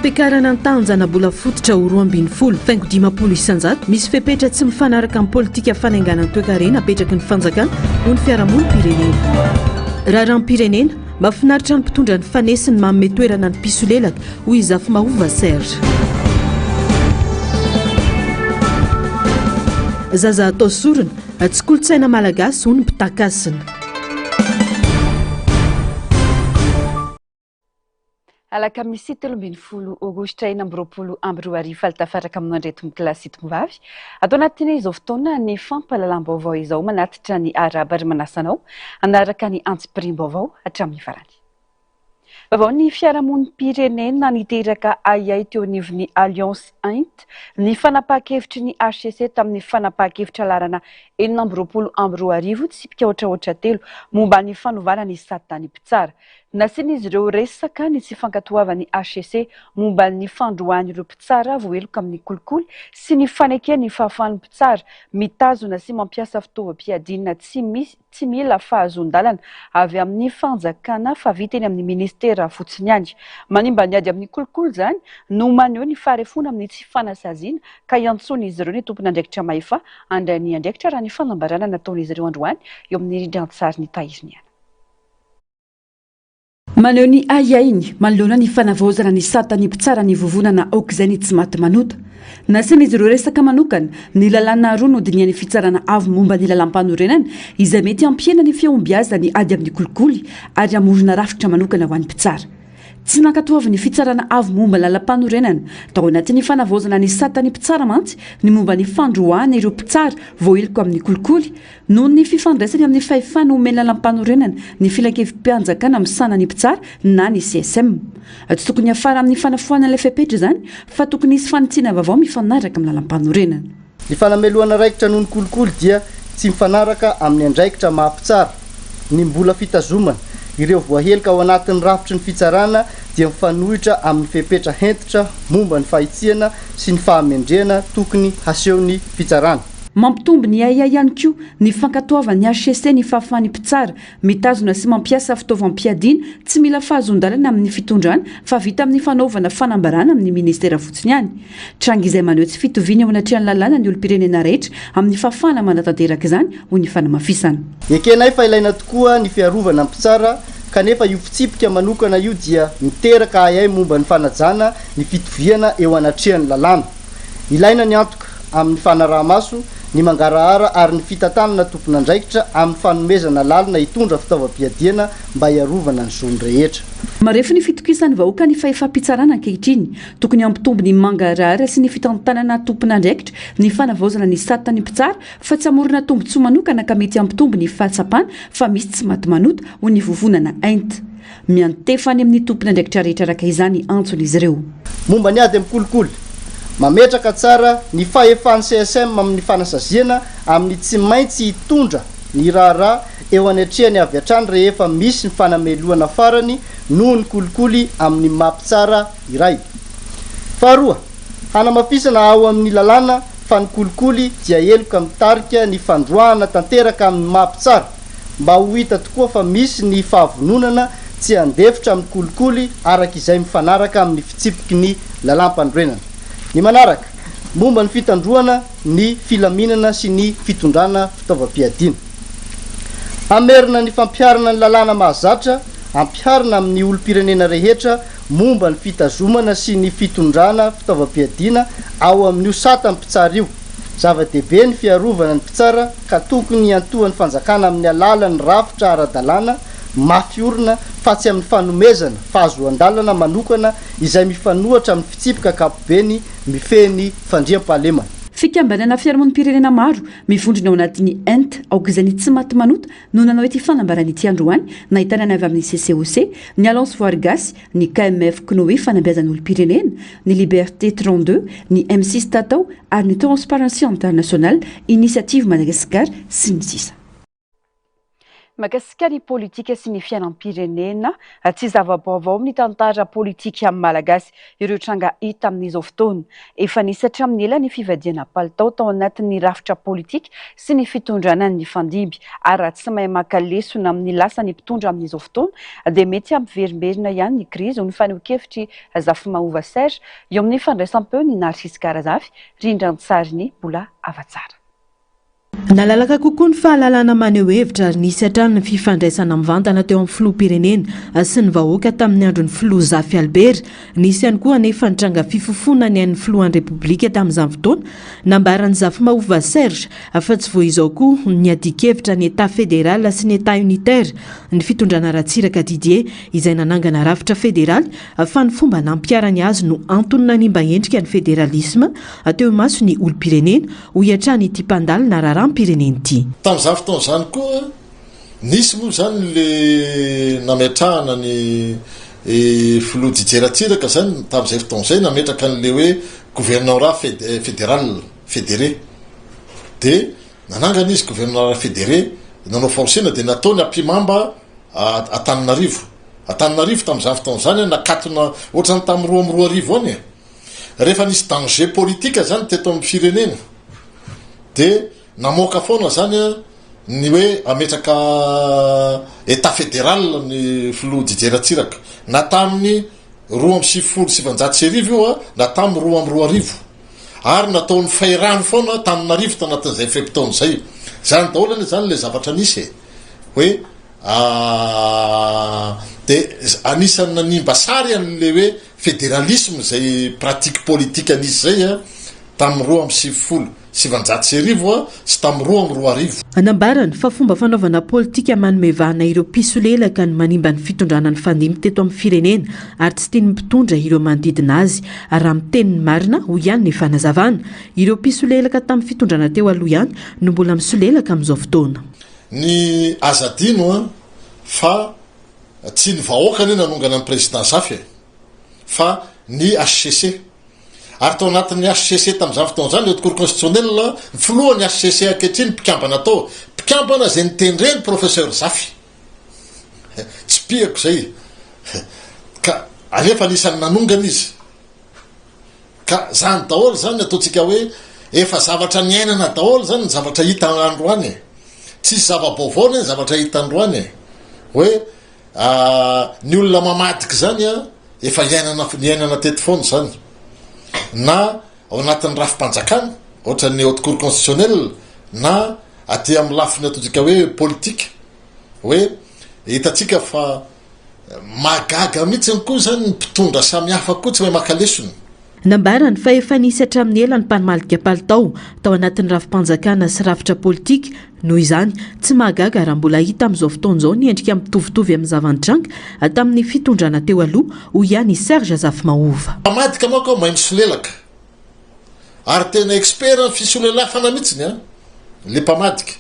Fampiakarana ny tahan-janabola fototra ho 12.50%, misy fepetra tsy mifanaraka amin'ny politika fanaingana ny toekarena apetraky ny fanjakana ho ny fiarahamonim-pirenena. Raharaham-pirenena, mahafinaritra ny mpitondra ny fanesy ny manome toerana ny mpisolelaka, hoy i Zafimahova Serge. Zaza atao sorona, tsy kolontsaina malagasy hoy ny mpitankasina. Alakamisy 13 Aogositra 2026 faly tafaraka aminao indray tompokolahy sy tompovavy. Ato anatin'izao fotoana ny fampahalalam-baovao izao manatitra ny arahaba ary manasa anao hanaraka ny antsipiriam-baovao hatramin'ny farany. Vaovao ny fiarahamonim-pirenena niteraka ahiahy teo anivon'ny Alliance Int ny fanapahan-kevitry ny hcc tamin'ny fanapahan-kevitra laharana 2026 tsipika ohatraohatra telo momba ny fanovana ny satan'ny mpitsara. Nasian'izy ireo resaka ny tsy fankatoavan'ny hcc momba ny fandroahan'ireo mpitsara voaheloka amin'ny kolikoly sy ny fanekeny ny fahafahan'ny mpitsara mitazona sy mampiasa fitaovam-piadiana tsy misy tsy mila fahazoan-dalana avy amin'ny fanjakana fa vita eny amin'ny ministera fotsiny ihany. Manimba ny ady amin'ny kolikoly izany no maneho ny faharefoana amin'ny tsy fanasaziana ka iantsoan'izy ireo ny tompon'andraikitra mahefa handray ny andraikitra raha ny fanambarana nataon'izy ireo androany eo amin'ny rindran-tsarin'ny Tahiriniana. Maneho ny ahiahiny manoloana ny fanavaozana ny satan'ny mpitsara ny vovonana aok'izay ny tsy maty manota. Nasian'izy ireo resaka manokana ny lalàna roa nodinihan'ny Fitsarana Avo momba ny Lalàmpanorenana izay mety hampihena ny fihombiazan'ny ady amin'ny kolikoly ary hamorona rafitra manokana ho an'ny mpitsara. Tsy nankatoavin'ny Fitsarana Avo momba ny Lalàmpanorenana tao anatin'ny fanavaozana ny satan'ny mpitsara mantsy ny momba ny fandroahana ireo mpitsara voaheloka amin'ny kolikoly Noho ny fifandraisany amin'ny fahefana omen'ny lalàmpanorenana ny Filankevi-panjakana misahana ny mpitsara na ny CSM. Tsy tokony hiafara amin'ny fanafoanana ilay fepetra izany fa tokony hisy fanitsiana vaovao mifanaraka amin'ny lalàmpanorenana. Ny fanamelohana raikitra noho ny kolikoly dia tsy mifanaraka amin'ny andraikitra maha mpitsara. Ny mbola fitazomana ireo voaheloka ao anatin'ny rafitry ny fitsarana dia mifanohitra amin'ny fepetra hentitra momba ny fahitsiana sy ny fahamendrehana tokony haseho ny fitsarana. Mampitombo ny ahiahy ihany koa ny fankatoavan'ny hcc ny fahafahan'ny mpitsara mitazona sy mampiasa fitaovam-piadiana tsy mila fahazoan-dalana amin'ny fitondrana fa vita amin'ny fanaovana fanambarana amin'ny ministera fotsiny ihany. Tranga izay maneho tsy fitoviana eo anatrehan'ny lalàna ny olom-pirenena rehetra amin'ny fahafahana manatanteraka izany, hoy ny fanamafisana. Ekenay fa ilaina tokoa ny fiarovana ny mpitsara kanefa io fitsipika manokana io dia miteraka ahiahy momba ny fanajana ny fitoviana eo anatrehan'ny lalàna. Ilaina ny antoka amin'ny fanaraha-maso, ny mangarahara ary ny fitantanana tompon'andraikitra amin'ny fanomezana lalina hitondra fitaovam-piadiana mba hiarovana ny zon'ny rehetra. Marefo ny fitokisan'ny vahoaka ny fahefam-pitsarana ankehitriny. Tokony hampitombo ny mangarahara sy ny fitantanana tompon'andraikitra ny fanavaozana ny satan'ny mpitsara fa tsy hamorona tombontsoa manokana ka mety hampitombo ny fahatsapana fa misy tsy maty manota, hoy ny vovonana Int. Miantefa any amin'ny tompon'andraikitra rehetra araka izany antson'izy ireo. Momba ny ady amin'ny kolikoly, mametraka tsara ny fahefan'ny CSM amin'ny fanasaziana amin'ny tsy maintsy hitondra ny raharaha eo anatrehany avy hatrany rehefa misy ny fanamelohana farany noho ny kolikoly amin'ny maha mpitsara iray. Faharoa, hanamafisana ao amin'ny lalàna fa ny kolikoly dia heloka mitarika ny fandroahana tanteraka amin'ny maha mpitsara. mba ho hita tokoa fa misy ny fahavononana tsy handefitra amin'ny kolikoly araka izay mifanaraka amin'ny fitsipiky ny lalàmpanorenana. Ny manaraka, momba ny fitandroana ny filaminana sy ny fitondrana fitaovam-piadiana. Hamerina ny fampiharana ny lalàna mahazatra ampiharina amin'ny olom-pirenena rehetra momba ny fitazomana sy ny fitondrana fitaovam-piadiana ao amin'io satan'ny mpitsara io. Zava-dehibe ny fiarovana ny mpitsara ka tokony hiantohan'ny fanjakana amin'ny alalan'ny rafitra ara-dalàna mafy orina fa tsy amin'ny fanomezana fahazoan-dalana manokana izay mifanohatra amin'ny fitsipika ankapobeny mifehy ny fandriampahalemana. Fikambanana fiarahamonim-pirenena maro mivondrona ao anatin'ny Ent aok'izay ny tsy maty manota no nanao ity fanambarana ity androany nahitana ny avy amin'ny CCOC, ny Alliance Voary Gasy, ny KMF Cnoe Fanabeazan'olom-pirenena, ny Liberté 32, ny M6 Tatao ary ny Transparency International, Initiative Madagascar, sy ny sisa. Mahakasika ny politika sy ny fiainam-pirenena, tsy zava-baovao amin'ny tantara politika malagasy ireo tranga hita amin'izao fotoana. Efa nisy hatramin'ny ela ny fivadihana palitao tao anatin'ny rafitra politika sy ny fitondrana nifandimby ary raha tsy mahay maka lesona amin'ny lasa ny mpitondra amin'izao fotoana dia mety hampiverimberina ihany ny krizy, hoy ny fanehoan-kevitr'i Zafimahova Serge eo amin'ny fandraisam-peon'i Narcisse Karazafy, rindran-tsarin'i Mbola Havatsara. Nalalaka kokoa ny fahalalana maneho hevitra ary nisy hatrany ny fifandraisana mivantana teo amin'ny filoham-pirenena sy ny vahoaka tamin'ny andron'ny filoha Zafy Albert. Nisy ihany koa anefa ny tranga fifofoana ny ain'ny filohan'ny Repoblika tamin'izany fotoana. Nambaran'i Zafimahova Serge fa tsy vao izao koa ny adin-kevitra ny Etat fédéral sy ny Etat unitaire ny fitondrana Ratsiraka Didier izay nanangana rafitra federaly fa ny fomba nampiharany azy no antony nanimba endrika ny federalisme teo imason'ny olom-pirenena. Hoy hatrany ity mpandalina raharaham-pirenena ity. Tamin'izany fotoana izany koa, nisy moa izany le nametrahana ny filoha Didier Ratsiraka izany tamin'izay fotoana izay nametraka an'le hoe gouvernorat fédéral, fédéré. Dia nanangana izy gouvernorat fédéré, nanao forcena dia nataony ampihimamba Antananarivo. Antananarivo tamin'izany fotoana izany nakatona ohatran'ny tamin'ny 2002 any e. Rehefa nisy danger politique zany teto amin'ny firenena de namoaka foana zany ny hoe ametraka Etat fédéral ny filoha Didier Ratsiraka na tamin'ny 1992 io a na tamin'ny 2002 ary nataony fairano foana Antananarivo tanatin'izay fe-potoana izay. Zany daholo anie zany le zavatra nisy e. Hoe de anisan'ny nanimba sary an'le hoe Federalisme izay pratique politique nisy izay a tamin'ny 1992 sy tamin'ny 2002. Nambarany fa fomba fanaovana politika manome vahana ireo mpisolelaka ny manimba ny fitondrana nifandimby teto amin'ny firenena ary tsy tian'ny mpitondra ireo manodidina azy raha miteny ny marina, hoy ihany ny fanazavana. Ireo mpisolelaka tamin'ny fitondrana teo aloha ihany no mbola misolelaka amin'izao fotoana. Ny aza adino an fa Tsy ny vahoaka anie nanongana ny président Zafy e! Fa ny HCC. Ary tao anatin'ny HCC tamin'izany fotoana izany, haute cour constitutionnelle, ny filohan'ny HCC ankehitriny mpikambana tao. Mpikambana izay notendren'ny professeur Zafy. Tsipihako izay. Ka anefa anisan'ny nanongana izy. Ka zany daholo zany ataontsika hoe efa zavatra niainana daholo zany ny zavatra hita androany e. Tsisy zava-baovao anie ny zavatra hita androany e. Hoe ny olona mamadika zany a efa iainana niainana teto foana zany. Na ao anatin'ny rafi-panjakana ohatran'ny haute cour constitutionnelle na aty amin'ny lafiny ataontsika hoe politika hoe hitantsika fa Mahagaga mihitsiny koa izany ny mpitondra samihafa koa tsy mahay maka lesona. Nambarany fa efa nisy hatramin'ny ela ny mpanimalika palitao tao anatin'ny rafi-panjakana sy rafitra politika, noho izany, tsy mahagaga raha mbola hita amin'izao fotoana izao ny endrika mitovitovy amin'ny zava-nitranga tamin'ny fitondrana teo aloha, hoy ihany i Serge Zafimahova. Mpamadika manko aho mahay misolelaka ary tena expert ny fisolelafana mihitsiny an, le mpamadika.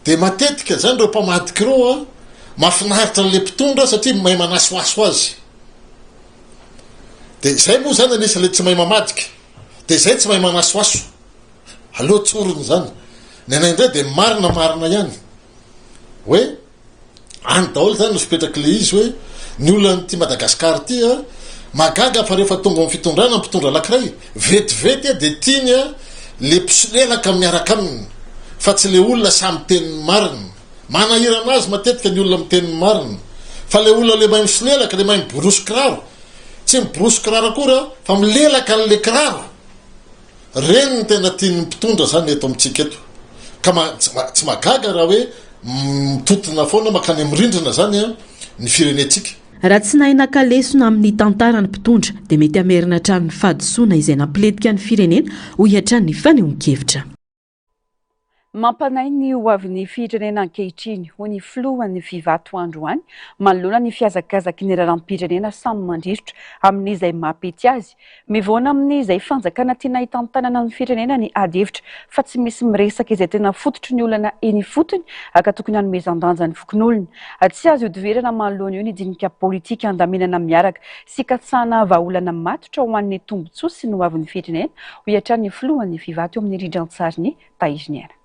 Dia matetika zany ireo mpamadika ireo an, mahafinaritra an'ilay mpitondra satria mahay manasohaso azy. Dia izay moa zany anisan'ilay tsy mahay mamadika. Dia izay tsy mahay manasohaso. Aleo tsorina izany. Ny anay indray dia marina marina ihany. Hoe Any daholo zany no fipetrak'ilay izy hoe ny olan'ity Madagascar ity a, mahagaga fa rehefa tonga ao amin'ny fitondrana ny mpitondra anakiray, vetivety a dia tiany a le mpisolelaka miaraka aminy fa tsy le olona sahy miteny ny marina. Manahirana azy matetika ny olona miteny ny marina fa le olona le mahay misolelaka, le mahay miborosy kiraro, tsy miborosy kiraro akory a fa milelaka an'le kiraro. Reny no tena tian'ny mpitondra zany eto amintsika eto. Ka tsy mahagaga raha hoe mitontona foana mankany amin'ny rindrina zany ny firenentsika. Raha tsy nahay naka lesona amin'ny tantara ny mpitondra dia mety hamerina hatrany ny fahadisoana izay nampilentika ny firenena, hoy hatrany ny fanehoan-kevitra. Mampanahy ny hoavin'ny firenena ankehitriny, hoy ny filohan'ny Vivato androany, manoloana ny fihazakazaky ny raharaham-pirenena samy mandrirotra amin'izay maha-pety azy. Mivoana amin'izay fanjakana tiana hitantanana ny firenena ny ady hevitra fa tsy misy miresaka izay tena fototry ny olana eny ifotony ka tokony hanomezan-danja ny fokonolona. Tsy azo ihodivirana manoloana io ny dinika politika handaminana miaraka sy hikatsahana vahaolana matotra ho an'ny tombontsoa sy ny hoavin'ny firenena, hoy hatrany ny filohan'ny Vivato eo amin'ny rindran-tsarin'i Tahiriniaina.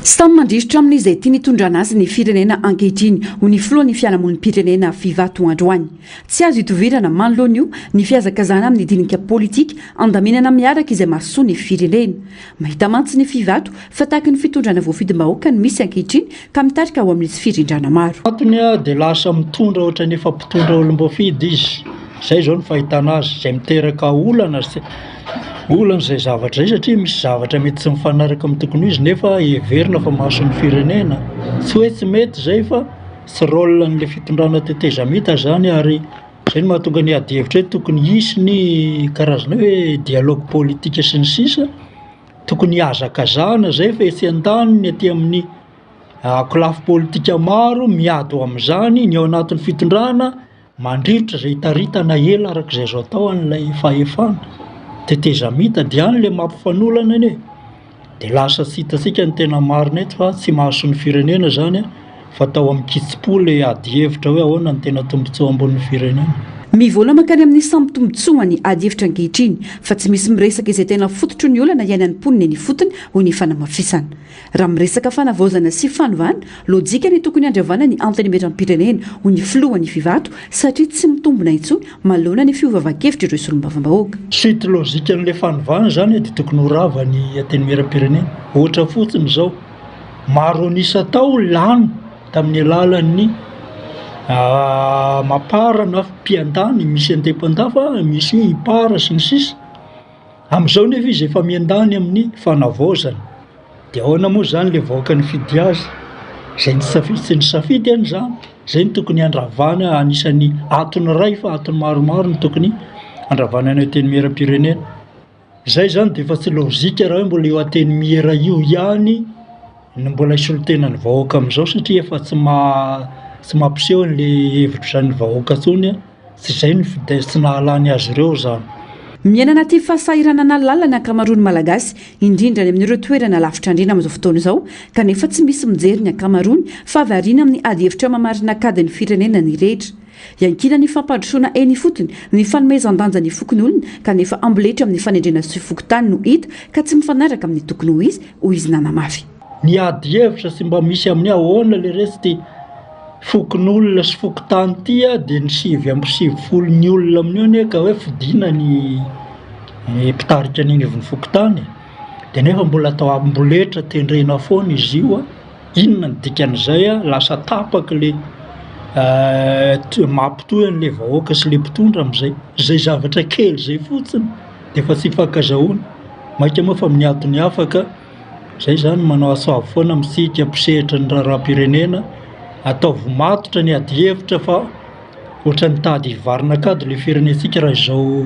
Samy mandrirotra amin'izay tiany hitondrana azy ny firenena ankehitriny, hoy ny filohan'ny fiarahamonim-pirenena Fivato androany. Tsy azo itovirana manoloana io ny fihazakazahana amin'ny dinika politika andaminana miaraka izay mahasoa ny firenena. Mahita mantsy ny Fivato fa tahaky ny fitondrana voafidim-bahoaka no misy ankehitriny ka mitarika ho amin'ny tsy firindrana maro. Antony dia lasa mitondra ohatran'ny efa mpitondra olom-boafidy izy. Izay izao no fahitana azy, izay miteraka olana sy olana izay zavatra izay satria misy zavatra mety tsy mifanaraka amin'ny tokony ho izy nefa heverina fa mahasoa ny firenena. Tsy hoe tsy mety izay fa tsy rôle an'ilay fitondrana tetezamita izany ary izay no mahatonga ny adihevitra hoe tokony hisy ny karazana hoe dialogue politique sy ny sisa, tokony hihazakazahana izay fa etsy andaniny aty amin'ny ankolafy politika maro miady ho amin'izany ny ao anatin'ny fitondrana. Mandrirotra izay itaritana ela araka izay azo atao an'ilay fahefana, tetezamita, dia any ilay mampifanolana anie e! Dia lasa tsy hitantsika ny tena marina eto fa tsy mahasoa ny firenena izany an, fa atao amin-kitsim-po ilay adihevitra hoe ahoana ny tena tombontsoa ambonin'ny firenena. Mivoana mankany amin'ny samy tombontsoa ny adihevitra ankehitriny fa tsy misy miresaka izay tena fototry ny olana iainan'ny mponina eny ifotony, hoy ny fanamafisana. Raha miresaka fanavaozana sy fanovana, lojika ny tokony handravana ny Antenimierampirenena, hoy ny filohan'ny Fivato, satria tsy mitombina intsony manoloana ny fiovaovan-kevitr'ireo solombavambahoaka. Suite logique an'ilay fanovana izany dia tokony ho rava ny Antenimierampirenena. Ohatra fotsiny izao, maro an'isa tao lany tamin'ny alalan'ny Mapar na mpiandany, misy indépendant fa misy IPAR sy ny sisa. Amin'izao nefa izy efa miandany amin'ny fanavaozana. Dia ahoana moa izany ilay vahoaka nifidy azy? Izay nisafidy tsy nisafidy an'izany. Izay no tokony handravana anisan'ny antony iray fa antony maromaro no tokony handravana ny Antenimierampirenena. Izay izany dia efa tsy lojika raha hoe mbola io Antenimiera io ihany no mbola hisolo tena ny vahoaka amin'izao satria efa tsy maha tsy mampiseho an'ilay hevitr'izany vahoaka intsony. Tsy izay no fidèle tsy nahalany azy ireo izany. Miaina anaty fahasahiranana lalina ny ankamaroan'ny Malagasy, indrindra any amin'ireo toerana lavitra andriana amin'izao fotoana izao, kanefa tsy misy mijery ny ankamaroany fa variana amin'ny adihevitra mamarina an-kady ny firenena ny rehetra. Iankinan'ny fampandrosoana eny ifotony ny fanomezan-danja ny fokonolona kanefa amboletra amin'ny fanendrena sefo-fokontany no hita ka tsy mifanaraka amin'ny tokony ho izy, hoy izy nanamafy. Ny ady hevitra sy mba misy amin'ny ahoana le resy ty fokonolona sy fokontany ty a de ny 99 ny olona amin'io anie ka hoe fidina ny mpitarika ny anivon'ny fokontany de nefa mbola atao amboletra tendrena foana izy io a, inona ny dikan'izay a, lasa tapaka le mampitohy an'le vahoaka sy le mpitondra amin'izay, zay zavatra kely zay fotsiny de efa tsy ifankazahoana, maika moa fa amin'ny antony hafa ka. Zay zany manao antso avo foana amintsika mpisehatra ny raharaham-pirenena, ataovy matotra ny adihevitra fa ohatran'ny mitady hivarina an-kady ilay firenentsika raha izao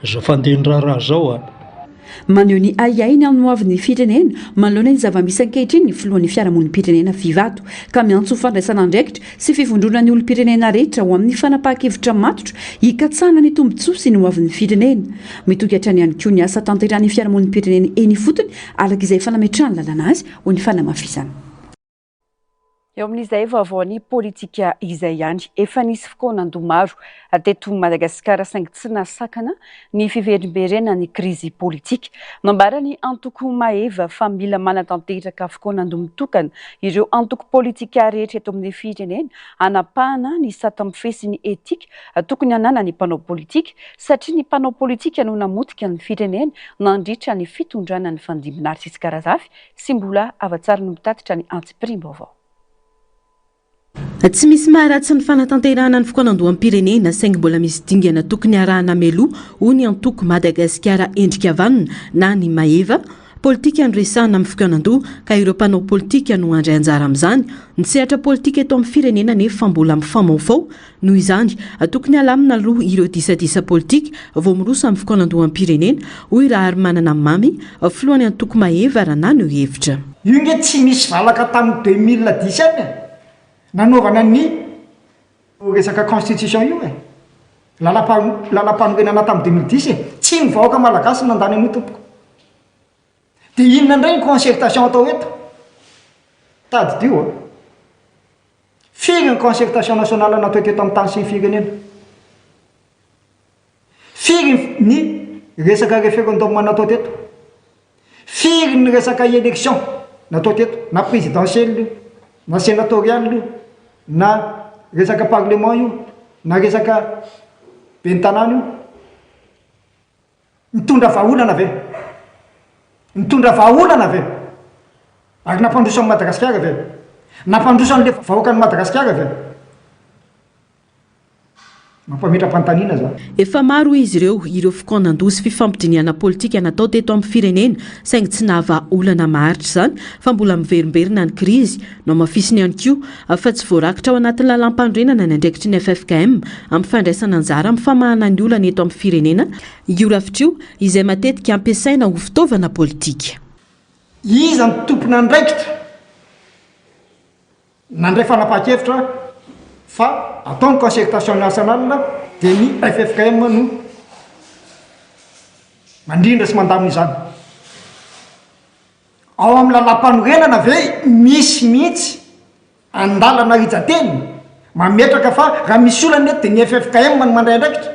izao fandehan'ny raharaha izao a. Maneho ny ahiahiny amin'ny hoavin'ny firenena manoloana ny zava-misy ankehitriny ny filohan'ny fiarahamonim-pirenena Fivato ka miantso fandraisana andraikitra sy fivondronan'ny olom-pirenena rehetra ho amin'ny fanapahan-kevitra matotra hikatsahana ny tombontsoa sy ny hoavin'ny firenena. Mitohy hatrany ihany koa ny asa tanterahan'ny fiarahamonim-pirenena eny ifotony araka izay efa nametrahan'ny lalàna azy, hoy ny fanamafisana. Eo amin'izay vaovaon'ny politika izay ihany, efa nisy fikaonandoha maro teto Madagasikara saingy tsy nahasakana ny fiverimberenan'ny krizy politika. Nambaran'ny antoko Maeva fa mila manatanteraka fikaonandoha mitokana ireo antoko politika rehetra eto amin'ny firenena hanapahana ny sata mifehy sy ny etika tokony hananan'ny mpanao politika satria ny mpanao politika no namotika ny firenena nandritra ny fitondrana ny fandimby Narcisse Karazafy sy Mbola Havatsary no mitatitra ny antsipiriam-baovao. Tsy misy maharatsy ny fanatanterahana ny fikaonandoham-pirenena saingy mbola misy dingana tokony harahana mialoha, hoy ny antoko Madagasikara Endrika Vanona na ny Maeva. Politika no resahana amin'ny fikaonandoha ka ireo mpanao politika no handray anjara amin'izany. Ny sehatra politika eto amin'ny firenena anefa mbola mifamaofao. Noho izany, tokony halamina aloha ireo disadisa politika vao miroso amin'ny fikaonandoham-pirenena, hoy Raharimanana Mamy, filohan'ny antoko Maeva raha naneho hevitra. Io nge tsy misy valaka tamin'ny 2017 e! Nanaovana ny resaka constitution io e! Lalam-panorenana tamin'ny 2010 e! Tsy ny vahoaka malagasy no nandany an'io tompoko. Dia inona indray ny concertation atao eto? Tadidio a! Firy ny concertation nationale natao teto amin'ny tany sy ny firenena? Firy ny resaka référendum natao teto? Firy ny resaka élection? natao teto, na présidentielle io, na sénatoriale io, na resaka parlement io, na resaka ben'ny tanàna io. Nitondra vahaolana ve? Nitondra vahaolana ve? Ary nampandroso an'i Madagasikara ve? Nampandroso an'ilay vahoakan'i Madagasikara ve? Mampametra-panontaniana zany. Efa maro hoy izy ireo, ireo fikaonandoha sy fifampidinihana politika natao teto amin'ny firenena saingy tsy nahavaha olana maharitra izany fa mbola miverimberina ny krizy. Nohamafisiny ihany koa fa tsy voarakitra ao anatin'ny lalàmpanorenana ny andraikitry ny ffkm amin'ny fandraisana anjara amin'ny famahana ny olana eto amin'ny firenena io rafitra io izay matetika ampiasaina ho fitaovana politika. Iza no tompon'andraikitra? Nandray fanapahan-kevitra fa atao ny concertation nationale dia ny ffkm no mandrindra sy mandamina izany. Ao amin'ny lalàmpanorenana ve misy mihitsy andalana rijan-teny mametraka fa raha misy olana eto dia ny ffkm no mandray andraikitra?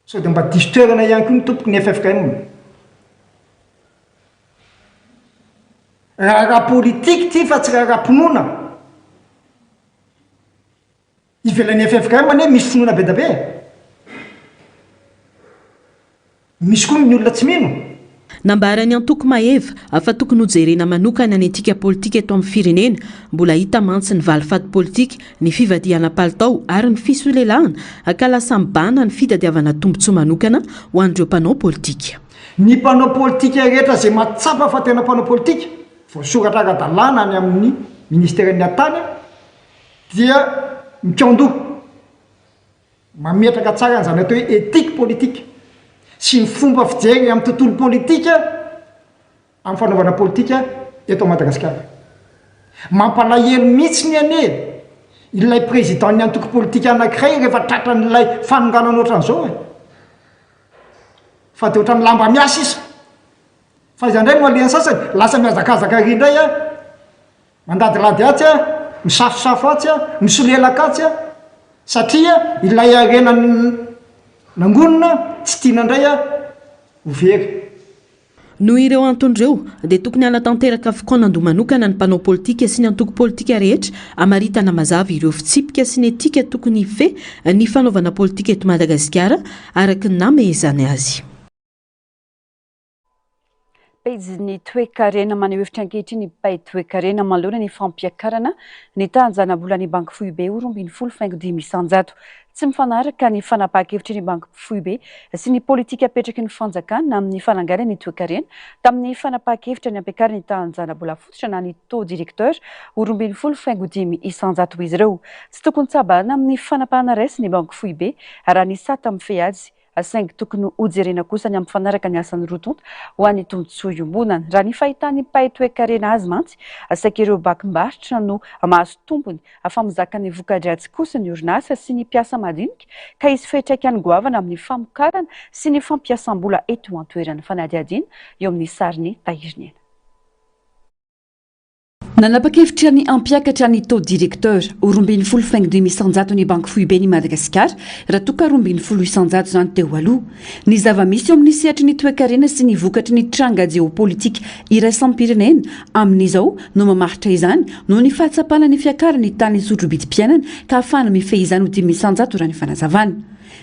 Sao dia mba diso toerana ihany koa ny tompoko ny ffkm? Raharaha politika ity fa tsy raharaham-pinoana. Ivelan'ny ffkm anie misy finoana be dia be e. Misy koa ny olona tsy mino. Nambaran'ny antoko Maeva fa tokony hojerena manokana ny etika politika eto amin'ny firenena. Mbola hita mantsy ny valifaty politika, ny fivadihana palitao ary ny fisolelahana ka lasa mibahana ny fitadiavana tombontsoa manokana ho an'ireo mpanao politika. Ny mpanao politika rehetra izay mahatsapa fa tena mpanao politika, voasoratra ara-dalàna any amin'ny ministeran'ny Atany dia mikaon-doha. Mametraka tsara an'izany atao hoe éthique politique sy ny fomba fijery amin'ny tontolo politika amin'ny fanaovana politika eto Madagasikara. Mampalahelo mihitsy ny anie ilay président-n'ny antoko politika anankiray rehefa tratran'ilay fanonganana ohatran'izao e. Fa dia ohatran'ny lamba miasa sisa. Fa aiza indray no alehan'ny sasany? Lasa mihazakazaka ery indray an. Mandadilady atsy a, misafosafo atsy a, misolelaka atsy a, satria ilay harena nangonina tsy tiana indray a ho very. Noho ireo antony ireo, dia tokony hanatanteraka fikaonandoha manokana ny mpanao politika sy ny antoko politika rehetra hamaritana mazava ireo fitsipika sy ny etika tokony hifehy ny fanaovana politika eto Madagasikara araka ny namehezany azy. Pejin'ny toekarena maneho hevitra ankehitriny ny mpay toekarena manoloana ny fampiakarana ny tahan-janabolan'ny Banky Foibe ho 12.5%. Tsy mifanaraka ny fanapahan-kevitry ny Banky Foibe sy ny politika apetraky ny fanjakana amin'ny fananganana ny toekarena tamin'ny fanapahan-kevitra ny hampiakarany ny tahan-janabola fototra na ny taux directeur ho 12.5% izy ireo. Tsy tokony tsabarina amin'ny fanapahana raisin'ny Banky Foibe raha ny sata mifehy azy saingy tokony hojerena kosa ny hampifanaraka ny asan'ny roa tonta ho an'ny tombontsoa iombonana. Raha ny fahitan'ny mpahay toekarena azy mantsy, saika ireo bakim-barotra no mahazo tombony fa mizaka ny voka-dratsy kosa ny orinasa sy ny mpiasa madinika ka hisy fiantraikany goavana amin'ny famokarana sy ny fampiasam-bola eto an-toerana. Fanadihadiana eo amin'ny sarin'i Tahiriniaina. Nanapa-kevitra ny hampiakatra ny taux directeur ho 12.5% ny Banky Foiben'i Madagasikara raha toa ka 12% izany teo aloha. Ny zava-misy eo amin'ny sehatry ny toekarena sy ny vokatry ny tranga jeopolitika iraisam-pirenena amin'izao no mamaritra izany noho ny fahatsapana ny fiakaran'ny tahan'ny sotrobidim-piainana ka ahafahana mifehy izany ho 5% raha ny fanazavana.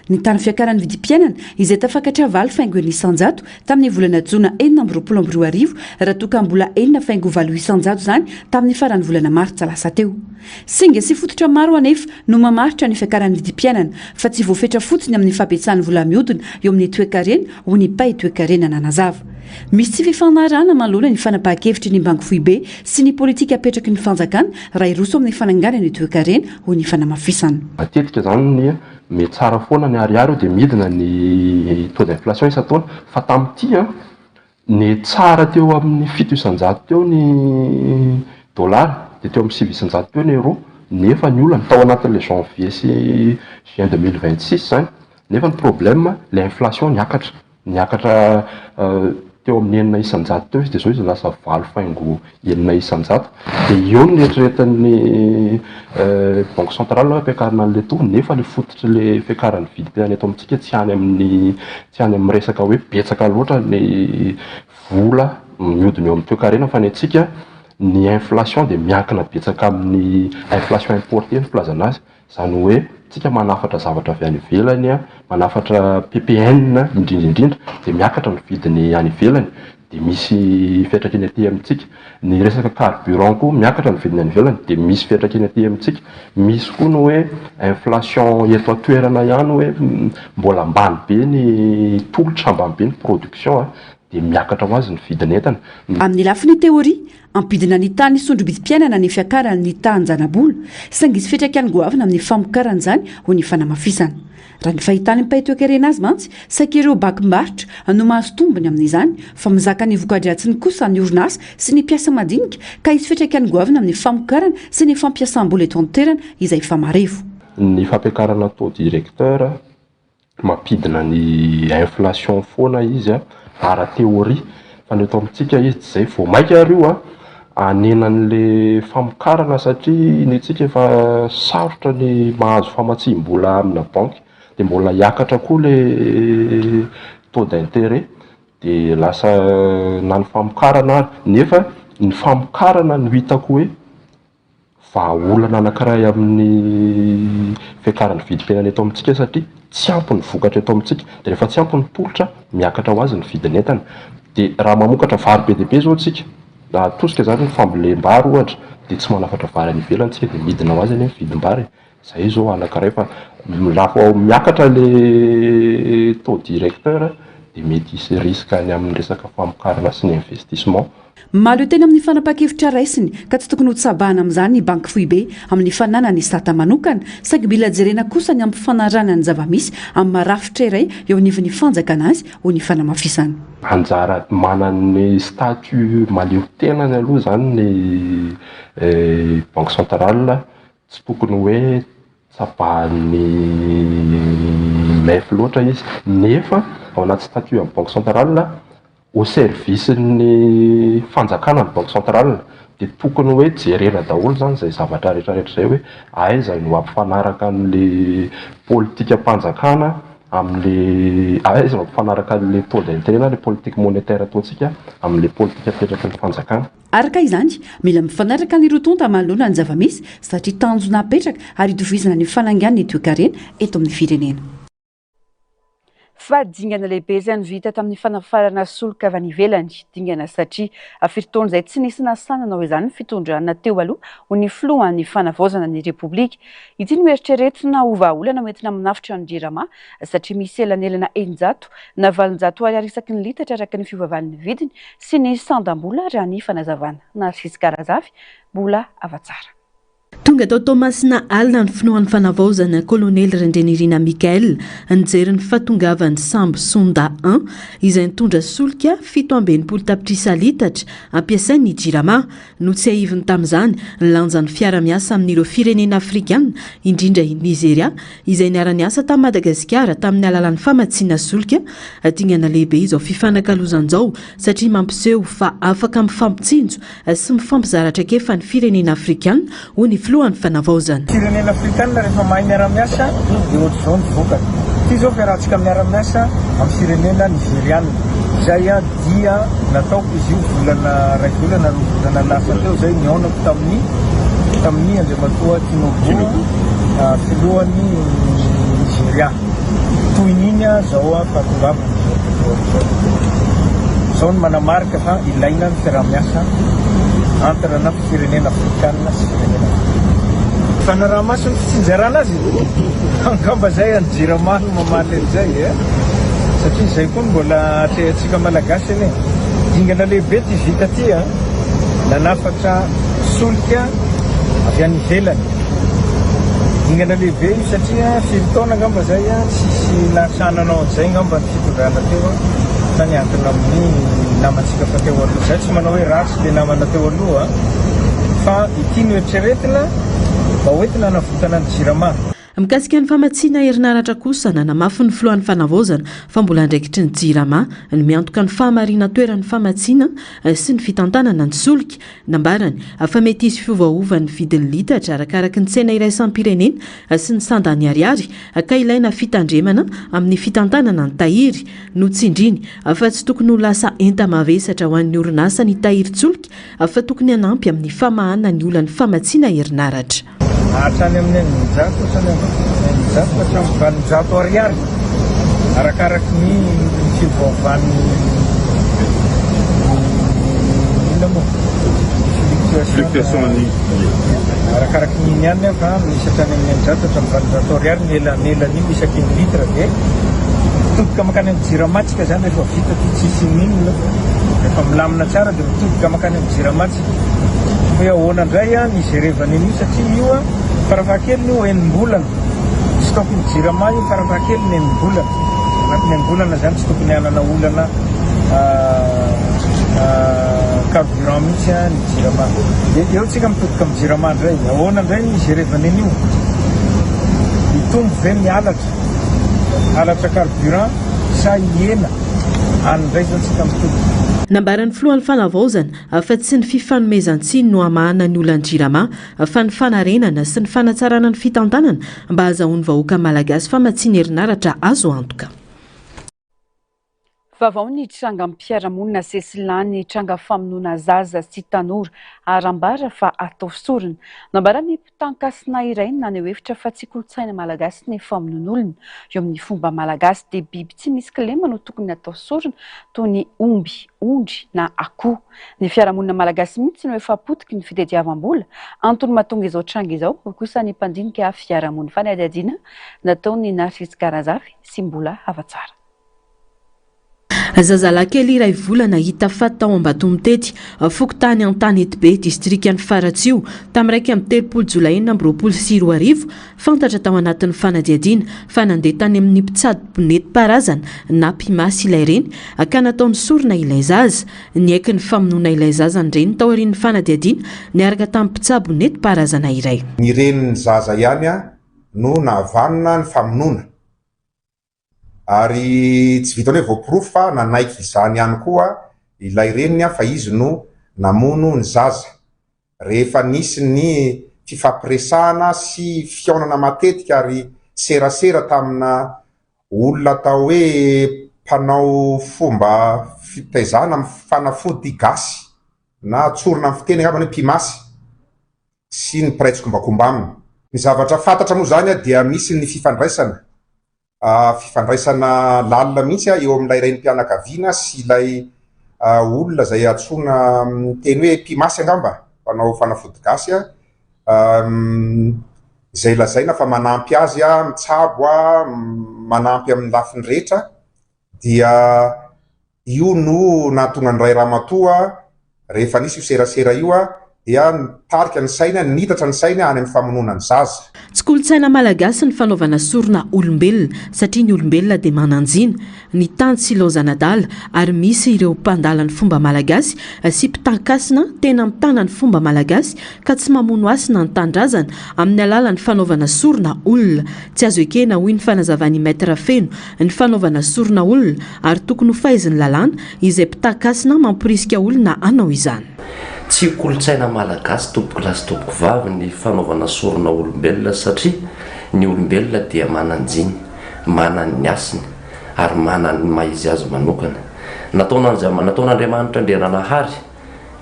Ny tahan'ny fiakaran'ny vidim-piainana, izay tafakatra 8.6% tamin'ny volana jona 2026, raha toa ka mbola 6.8% izany tamin'ny faran'ny volana martsa lasa teo. Singa sy fototra maro anefa no mamaritra ny fiakaran'ny vidim-piainana, fa tsy voafetra fotsiny amin'ny fahabetsahan'ny vola mihodina eo amin'ny toekarena, hoy ny mpahay toekarena nanazava. Misy tsy fifanarahana manoloana ny fanapahan-kevitry ny Banky Foibe sy ny politika apetraky ny fanjakana raha hiroso amin'ny fananganana ny toekarena, hoy ny fanamafisana. Matetika izany ny Mihatsara foana ny ariary io dia midina ny taux d'inflation isan-taona fa tamin'ity an, nihatsara teo amin'ny 7% teo ny dollar dia teo amin'ny 9% teo ny euro nefa ny olana tao anatin'ilay janvier sy juin 2026 izany nefa ny problème ilay inflation niakatra. Niakatra teo amin'ny 6% teo izy dia izao izy lasa valo faingo enina isan-jato. Dia eo no neritreretin'ny banque centrale hoe ampiakarina an'ilay taux nefa ilay fototr'ilay fiakaran'ny vidim-piainana eto amintsika tsy any amin'ny tsy any amin'ny resaka hoe betsaka loatra ny. vola mihodina eo amin'ny toekarena fa ny antsika ny inflation dia miankina betsaka amin'ny inflation importée ny filazana azy, izany hoe tsika manafatra zavatra avy any ivelany, manafatra ppn indrindra indrindra dia miakatra ny vidiny any ivelany dia misy fiantraikany aty amintsika. Ny resaka carburant koa miakatra ny vidiny any ivelany dia misy fiantraikany aty amintsika. Misy koa ny hoe inflation eto an-toerana ihany hoe mbola ambany be ny tolotra, ambany be ny production dia miakatra ho azy ny vidin'entana. Amin'ny lafiny teoria, hampidina ny tahan'ny sondro-bidim-piainana ny fiakaran'ny tahan-janabola, saingy hisy fiantraikany goavana amin'ny famokarana izany, hoy ny fanamafisana. Raha ny fahitan'ny mpahay toekarena azy mantsy, saika ireo bankim-barotra no mahazo tombony amin'izany, fa mizaka ny voka-dratsiny kosa ny orinasa sy ny mpiasa madinika, ka hisy fiantraikany goavana amin'ny famokarana sy ny fampiasam-bola eto an-toerana izay efa marefo. Ny fampiakarana taux directeur, mampidina ny inflation foana izy ara-théorie, fa ny eto amintsika izy tsy izay, vao mainka ary io hanena an'le famokarana satria ny antsika efa sarotra ny mahazo famatsiam-bola amina banky, dia mbola hiakatra koa le taux d'interet dia lasa na ny famokarana ary, nefa ny famokarana no hitako hoe vahaolana anankiray amin'ny fiakaran'ny vidim-piainana eto amintsika satria tsy ampy ny vokatra eto amintsika, dia rehefa tsy ampy ny tolotra, miakatra ho azy ny vidin'entana. Dia raha mamokatra vary be dia be izao isika, raha atosika izany ny fambolem-bary ohatra, dia tsy manafatra vary any ivelany isika dia midina ho azy anie ny vidim-bary e. Izay izao anankiray fa raha vao miakatra ilay taux directeur dia mety hisy risque any amin'ny resaka famokarana sy ny investissement. Mahaleo tena amin'ny fanapahan-kevitra raisiny ka tsy tokony hotsabahana amin'izany ny Banky Foibe amin'ny fananany sata manokana, saingy mila jerena kosa ny hampifanarahana ny zava-misy amin'ny maha rafitra iray eo anivon'ny fanjakana azy, hoy ny fanamafisana. Anjara manan'ny statut mahaleo tenany aloha izany ny Banque centrale, tsy tokony hoe tsabahan'ny MEF loatra izy, nefa ao anaty statut an'ny Banque centrale, Au service ny fanjakana ny banque centrale dia tokony hoe jerena daholo izany izay zavatra rehetra rehetra izay hoe aiza no hampifanaraka an'le politikam-panjakana amin'le aiza no hampifanaraka an'le taux d'interet na le politique monétaire ataontsika amin'le politika apetraky ny fanjakana. Araka izany, mila mifanaraka ny roa tonta manoloana ny zava-misy satria tanjona apetraka ary itovizana ny fanangan'ny toekarena eto amin'ny firenena. Fa dingana lehibe izay no vita tamin'ny fanafarana solika avy any ivelany. Dingana satria firy taona izay tsy nisy nasahy nanao izany ny fitondrana teo aloha, hoy ny filohan'ny fanavaozana ny Repoblika. Ity no eritreretina ho vahaolana hoentina manafotra ny Jirama satria misy elanelana 600 na 800 ariary isaky ny litatra araka ny fiovaovan'ny vidiny sy ny sandam-bola raha ny fanazavana. Narcisque Razafy, Mbola Havatsara. Tonga tao Toamasina alina ny filohan'ny fanavaozana Kolonely Randrianirina Michael nijery ny fahatongavan'ny sambo Sonda I izay nitondra solika 67 tapitrisa litatra ampiasain'ny Jirama. Notsiahiviny tamin'izany ny lanjan'ny fiara-miasa amin'ireo firenena afrikana indrindra i Nizeria izay niara-niasa tamin'i Madagasikara tamin'ny alalan'ny famatsiana solika. Dingana lehibe izao fifanakalozana izao satria mampiseho fa afaka mifampitsinjo sy mifampizara traikefa ny firenena afrikana, hoy ny filohan'ny fanavaozana. Firenena afrikana rehefa mahay miara-miasa dia ohatr'izao ny vokany. Ity izao fiarahantsika miara-miasa amin'ny firenena nizeriana izay dia nataoko izy io volana iray volana roa volana lasa teo izay nihaonako tamin'ny tamin'ny Andriamatoa Tinubu filohan'ny Nizeria. Tohin'iny izao fahatongavana izao filoha izao. Izao no manamarika fa ilaina ny fiaraha-miasa entre na firenena afrikana sy firenena afrikana. Fanaraha-maso ny fitsinjarana azy e! Angamba izay any Jirama no mamaly an'izay e! Satria izay koa no mbola atrehantsika Malagasy anie. Dingana lehibe ity vita ity a! Nanafatra solika avy any ivelany. Dingana lehibe io satria firy taona angamba izay tsisy nahasahy nanao an'izay angamba ny fitondrana teo fa niankina amin'ny namantsika fa teo aloha. Izay tsy manao hoe ratsy le namana teo aloha fa ity no eritreretina mba hoentina hanavotana ny jirama. Mikasika ny famatsiana herinaratra kosa, nanamafy ny filohan'ny Fanavaozana fa mbola andraikitry ny Jirama ny miantoka ny fahamarinan-toeran'ny famatsiana sy ny fitantanana ny solika. Nambarany fa mety hisy fiovaovan'ny vidin'ny litatra arakaraky ny tsena iraisam-pirenena sy ny sandan'ny ariary ka ilaina fitandremana amin'ny fitantanana ny tahiry. Notsindriny fa tsy tokony ho lasa enta-mavesatra ho an'ny orinasa ny tahirin-tsolika fa tokony hanampy amin'ny famahana ny olan'ny famatsiana herinaratra. Hatrany amin'ny 600 hatrany amin'ny 600 ka hatramin'ny 800 ariary arakaraky ny fiovaovan'ny inona moa fluctuation arakaraky ny iny ihany fa misy hatrany amin'ny 600 hatramin'ny 800 ariary ny elanelan'io isaky ny litre dia mitodika mankany amin'ny jirama tsika zany rehefa vita ty tsisy inoninona rehefa milamina tsara dia mitodika mankany amin'ny jirama tsika Hoe ahoana indray ny hijerevana an'io satria io farafahakeliny io enim-bolana, stock ny jirama io farafahakeliny enim-bolana, anatin'ny enim-bolana izany tsy tokony hanana olana carburant mihitsy ny jirama. Dia eo tsika mitodika amin'ny jirama indray, ahoana indray ny hijerevana an'io? Hitombo ve ny halatra, halatra carburant sa hihena? Any indray izao tsika mitodika. Nambaran'ny filohan'ny Fanavaozana fa tsy ny fifanomezan-tsiny no hamahana ny olan'ny Jirama fa ny fanarenana sy ny fanatsarana ny fitantanana mba hahazahoan'ny vahoaka malagasy famatsiana herinaratra azo antoka. Vaovao ny trangam-piarahamonina sesilany tranga famonoana zaza sy tanora ary ambara fa atao sorona. Nambaran'ny mpitankasina iray naneho hevitra fa tsy kolontsaina malagasy ny famonoan'olona. Eo amin'ny fomba malagasy dia biby tsy misy kilema no tokony atao sorona toy ny omby, ondry na akoho. Ny fiarahamonina malagasy mihitsy no efa potiky ny fitadiavam-bola. Antony mahatonga izao tranga izao, hoy kosa ny mpandinika fiarahamonina. Fanadihadiana nataon'i Narciss Karazafy sy Mbola Havatsara. Zazalahy kely iray volana hita faty tao Ambatomitety, fokontany Antanetibe, distrikan'i Faratsiho, tamin'ny 31 jolay 2026, Fantatra tao anatin'ny fanadihadiana fa nandeha tany amin'ny mpitsabo nentim-paharazana na mpimasy ilay reny ka nataony sorona ilay zaza. Niaiky ny famonoana ilay zaza ny reny taorian'ny fanadihadiana niaraka tamin'ny mpitsabo nentim-paharazana iray. Ny renin'ny zaza ihany no nahavanona ny famonoana ary tsy vitan'ny hoe voaporofo fa nanaiky izany ihany koa ilay reniny fa izy no namono ny zaza. Rehefa nisy ny fifampiresahana sy fihaonana matetika ary serasera tamina olona atao hoe mpanao fomba fitaizana amin'ny fanafody gasy na tsorina amin'ny fiteny angambany hoe mpimasy sy ny mpiray tsikombakomba aminy. Ny zavatra fantatra moa izany dia misy ny fifandraisana fifandraisana lalina mihitsy eo amin'ilay renim-pianakaviana sy ilay olona izay antsoina amin'ny teny hoe mpimasy angamba, mpanao fanafody gasy, izay lazaina fa manampy azy mitsabo, manampy amin'ny lafiny rehetra dia Io no nahatonga ny ray ramatoa rehefa nisy io serasera io dia nitarika ny sainy, nitatra ny sainy any amin'ny famonoana ny zaza. Tsy kolontsaina malagasy ny fanaovana sorona olombelona satria ny olombelona dia manan-jina, ny tany tsy ilaozan'adala ary misy ireo mpandala ny fomba malagasy sy mpitankasina tena mitana ny fomba malagasy ka tsy mamono hasina ny tanindrazana amin'ny alalan'ny fanaovana sorona olona. Tsy azo ekena hoy ny fanazavan'i Maître Feno ny fanaovana sorona olona ary tokony ho faizin'ny lalàna izay mpitaky-hasina mamporisika olona hanao izany. Tsy kolontsaina malagasy tompokolahy sy tompokovavy ny fanaovana sorona olombelona satria ny olombelona dia manan-jiny, manan ny hasiny ary manan ny maha izy azy manokana. Nataon'Andriamanitra Andriananahary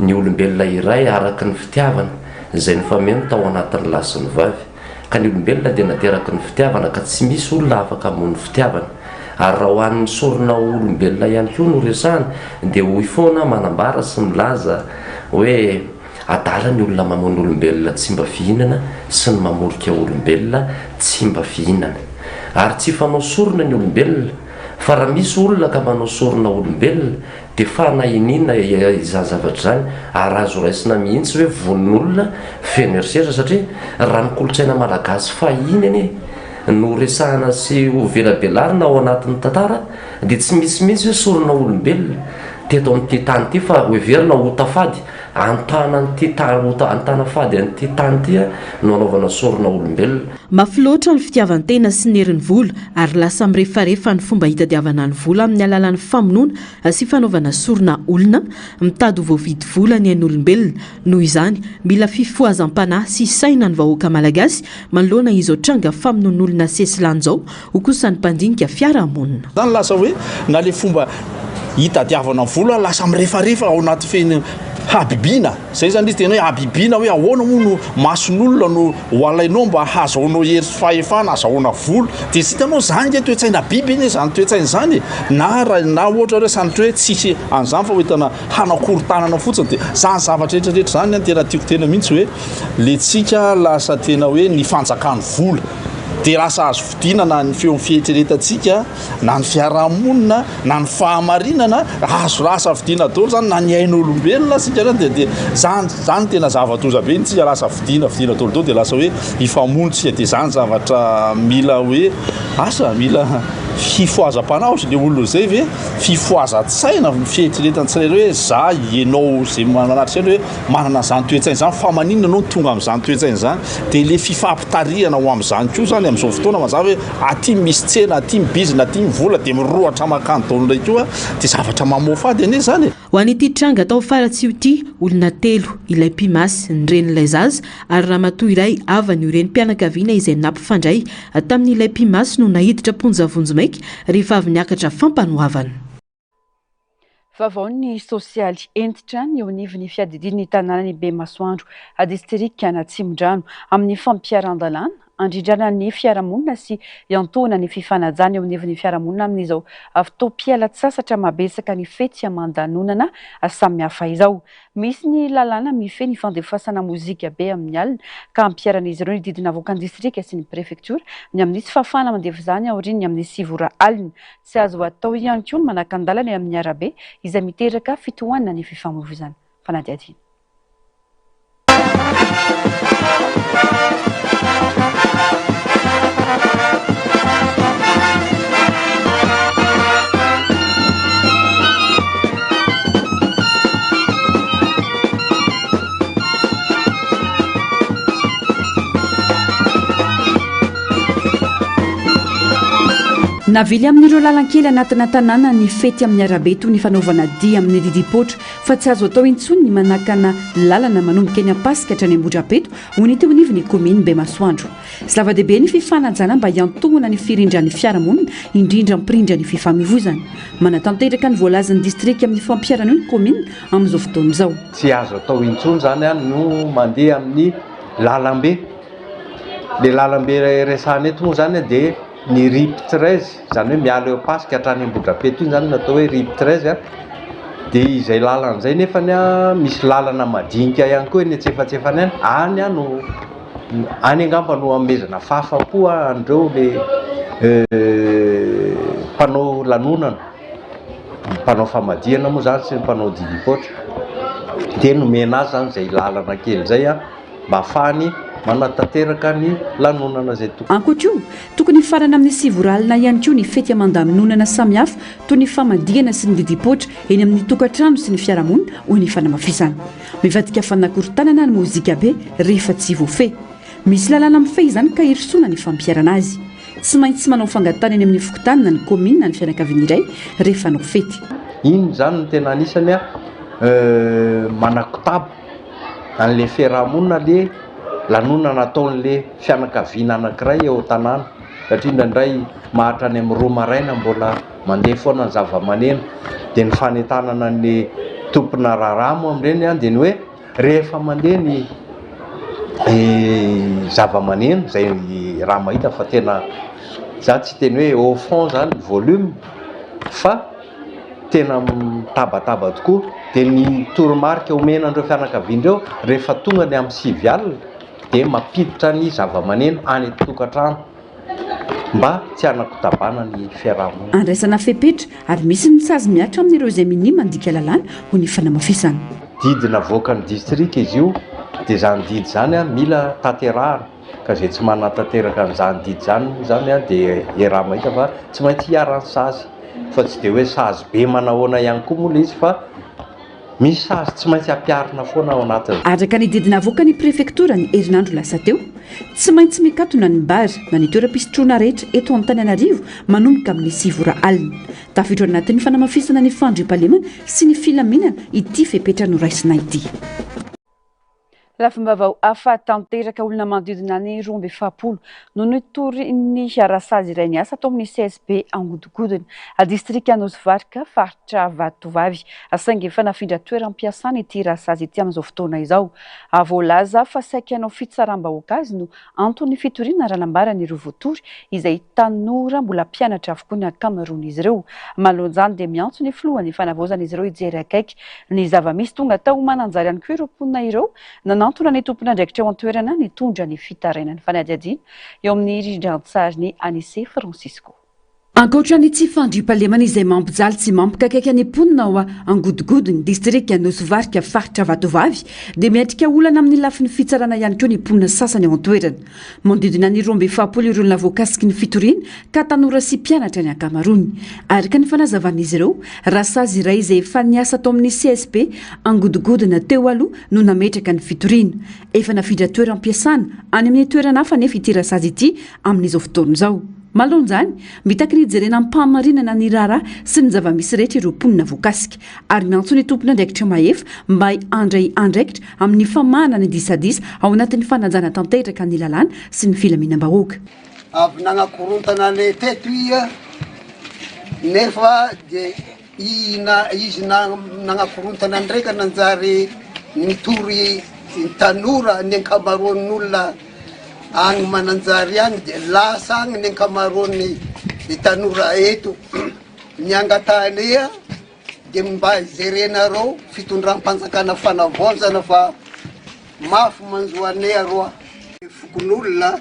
ny olombelona iray araka ny fitiavana izay nifameno tao anatin'ny lahy sy ny vavy. Ka ny olombelona dia nateraky ny fitiavana ka tsy misy olona afaka hamono fitiavana. Ary raha ho an'ny sorona ho olombelona ihany koa no resahana dia hoy foana manambara sy milaza hoe adala ny olona mamono olombelona tsy mba fihinana sy ny mamorika olombelona tsy mba fihinana. Ary tsy fanao sorona ny olombelona fa raha misy olona ka manao sorona olombelona Dia fanahiniana izany zavatra izany ary azo raisina mihitsy hoe vononolona feno herisetra satria raha ny kolontsaina malagasy fahiny anie no resahana sy ho velabelarina ao anatin'ny tantara dia tsy misy mihitsy hoe sorona olombelona teto amin'ity tany ity fa hoheverina ho tafady. An-tanan'ity tany, an-tanafady an'ity tany ity no anaovana sorona olombelona. Mafy loatra ny fitiavan-tena sy ny herin'ny vola ary lasa mirefarefa ny fomba hitadiavana ny vola amin'ny alalan'ny famonoana sy fanaovana sorona olona mitady ho voavidy vola ny ain'olombelona. Noho izany, mila fifohazam-panahy sy saina ny vahoaka malagasy manoloana izao tranga famonoan'olona sesilany izao, hoy kosa ny mpandinika fiarahamonina. Zany lasa hoe na le fomba hitadiavana vola lasa mirefarefa ao anaty feno habibiana, zay zany izy tena hoe habibiana hoe ahoana moa no mason'olona no ho alainao mba hazahoanao hery sy fahefana, hazahoana vola, de tsy hitanao zany nge toe-tsaina biby anie zany toe-tsaina zany e, na raha na ohatra hoe sanatria hoe tsisy an'izany fa hoentina hanakorontanana fotsiny de zany zavatra rehetra rehetra zany an tena tiako tena mihitsy hoe le tsika lasa tena hoe ny fanjakan'ny vola. Dia lasa azo fidina na ny feon'ny fieritreretantsika, na ny fiarahamonina, na ny fahamarinana, azo lasa fidina daholo zany na ny ain'olombelona isika zany dia dia zany zany tena zava-doza be tsika lasa fidina fidina daholo daholo dia lasa hoe hifamono tsika dia zany zavatra mila hoe asa mila fifohazam-panahy ohatry le olona zay ve fifohazan-tsaina fieritreretan'ny tsirairay hoe za ianao zay manatrika hoe manana izany toe-tsaina izany fa maninona ianao no tonga amin'izany toe-tsaina izany dia le fifampitarihana ho amin'izany koa izany amin'izao fotoana mazava hoe aty misy tsena aty mibizina aty mivola dia mirohotra mankany daholo indray koa dia zavatra mamoafady anie izany e. Ho an'ity tranga tao Faratsiho ity, olona telo, ilay mpimasy, ny renin'ilay zaza ary ramatoa iray havan'io renim-pianakaviana izay nampifandray tamin'ilay mpimasy no naiditra am-ponja vonjimaika rehefa avy niakatra fampanoavana. Vaovaon'ny sosialy hentitra ny eo anivon'ny fiadidian'ny tanànan'i Bemasoandro, distrikan'Atsimondrano, amin'ny fampiharan-dalàna handrindrana ny fiarahamonina sy hiantohana ny fifanajana eo anivon'ny fiarahamonina amin'izao fotoam-pialan-tsasatra mahabetsaka ny fety aman-danonana samihafa izao. Misy ny lalàna mifehy ny fandefasana mozika be amin'ny alina ka ampiharan'izy ireo ny didy navoakan'ny distrika sy ny prefektiora ny amin'ny tsy fahafahana mandefa izany aorian'ny amin'ny sivy ora alina. Tsy azo atao ihany koa ny manakan-dalana eny amin'ny arabe izay miteraka fitohanana ny fifamoivoizana. Fanadihadiana. Navily amin'ireo lalan-kely anatina tanàna ny fety amin'ny arabe toy ny fanaovana dihy amin'ny didim-poatra fa tsy azo atao intsony ny manakana lalana manomboka eny Ampasika hatrany Ambohidrapeto hoy ny teo anivon'ny kaominina Bemasoandro. Zava-dehibe ny fifanajana mba hiantohana ny firindran'ny fiarahamonina, indrindra hampirindra ny fifamoivoizana. Manatanteraka ny voalazan'ny distrika amin'ny fampiharana io ny kaominina amin'izao fotoana izao. Tsy azo atao intsony izany no mandeha amin'ny lalambe. Ilay lalambe resahana eto moa izany dia ny RIP 13, izany hoe miala eo Ampasika hatrany Ambohidrapeto iny izany no atao hoe RIP 13. Dia izay lalana izay nefany misy lalana madinika ihany koa eny antsefatsefany any, any no Any angamba no hanomezana fahafaham-po an'ireo le mpanao lanonana, mpanao famadihana moa izany sy ny mpanao didim-poatra. Dia nomena azy izany izay lalana kely izay mba hahafahany manatanteraka ny lanonana izay tokony. Ankoatra io, tokony hifarana amin'ny sivy ora alina ihany koa ny fety aman-danonana samihafa toy ny famadihana sy ny didim-poatra eny amin'ny tokantrano sy ny fiarahamonina, hoy ny fanamafisana. Mivadika fanakorontanana ny mozika be rehefa tsy voafehy. Misy lalàna mifehy izany ka hirosoana ny fampiharana azy. Tsy maintsy manao fangatahana eny amin'ny fokontany na ny kaominina ny fianakaviana iray rehefa hanao fety. Iny izany no tena anisany manakotaba an'ilay fiarahamonina le lanonana ataon'le fianakaviana anankiray eo an-tanàna satria indraindray maharitra any amin'ny roa maraina mbola mandeha foana ny zava-maneno dia ny fanentanana ny tompona raharaha moa amin'ireny dia ny hoe rehefa mandeha ny zava-maneno izay raha mahita fa tena za tsy hiteny hoe au fond zany ny volume fa tena mitabataba tokoa dia ny toromarika omena an'ireo fianakaviana ireo rehefa tonga ny amin'ny sivy alina dia mampiditra ny zava-maneno any an-tokantrano mba tsy hanakotabana ny fiaraha-monina. Andraisana fepetra ary misy ny sazy mihatra amin'ireo izay minia mandika lalàna, hoy ny fanamafisana. Didy navoakan'ny distrika izy io dia izany didy izany mila tanterahana ka izay tsy manatanteraka an'izany didy izany moa izany dia iaraha-mahita fa tsy maintsy iharan'ny sazy fa tsy dia hoe sazy be manahoana ihany koa moa ilay izy fa. Misy sazy tsy maintsy ampiharina foana ao anatin'izany. Araka ny didy navoakan'ny prefektora ny herinandro lasa teo, tsy maintsy mikatona ny bar na ny toeram-pisotroana rehetra eto Antananarivo manomboka amin'ny sivy ora alina. Tafiditra ao anatin'ny fanamafisana ny fandriampahalemana sy ny filaminana ity fepetra noraisina ity. Lafim-baovao hafa tanteraka, olona manodidina ny 42 no nitory ny rasazy iray niasa tao amin'ny CSB Angodigodina, distrika Nosy Varika, faritra Vatovavy. Saingy efa nafindra toeram-piasana ity rasazy ity amin'izao fotoana izao. Voalaza fa saika hanao fitsaram-bahoaka azy no anton'ny fitoriana raha nambaran'ireo voatory, izay tanora mbola mpianatra avokoa ny ankamaroan'izy ireo. Manoloana izany dia miantso ny filohan'ny fanavaozana izy ireo hijery akaiky Ny zava-misy tonga tao Mananjary ihany koa ireo mponina ireo nanantona ny tompon'andraikitra eo an-toerana nitondra ny fitarainany. Fanadihadiana eo amin'ny rindran-tsarin'i Anise Francisco. Ankoatra ny tsy fandriampahalemana izay mampijaly sy mampikaikaika ny mponina ao Angodigodiny, distrika Nosy Varika, faritra Vatovavy, dia miatrika olana amin'ny lafiny fitsarana ihany koa ny mponina sasany ao an-toerana. Manodidina ny 42 ireo olona voakasiky ny fitoriana ka tanora sy mpianatra ny ankamaroany. Araka ny fanazavan'izy ireo, rasazy iray izay efa niasa tao amin'ny CSB Angodigodina teo aloha no nametraka ny fitoriana. Efa nafindra toeram-piasana any amin'ny toerana hafa anefa ity rasazy ity amin'izao fotoana izao. Manoloana izany, mitaky ny hijerena amim-pahamarinana ny raharaha sy ny zava-misy rehetra ireo mponina voakasika ary miantso ny tompon'andraikitra mahefa mba handray andraikitra amin'ny famahana ny disadisa ao anatin'ny fanajana tanteraka ny lalàna sy ny filaminam-bahoaka. Avy nagnakorontana anay teto iha, nefa de i na izy nagnakorontana ndraika nanjary nitory ny tanora ny ankamaroan'olona agny Mananjary agny de lasa agny ny ankamaroan'ny tanora eto. Ny angatahanay de mba jerenareo fitondram-panjakana fanavaozana fa mafy manjo anay aroa fokonolona.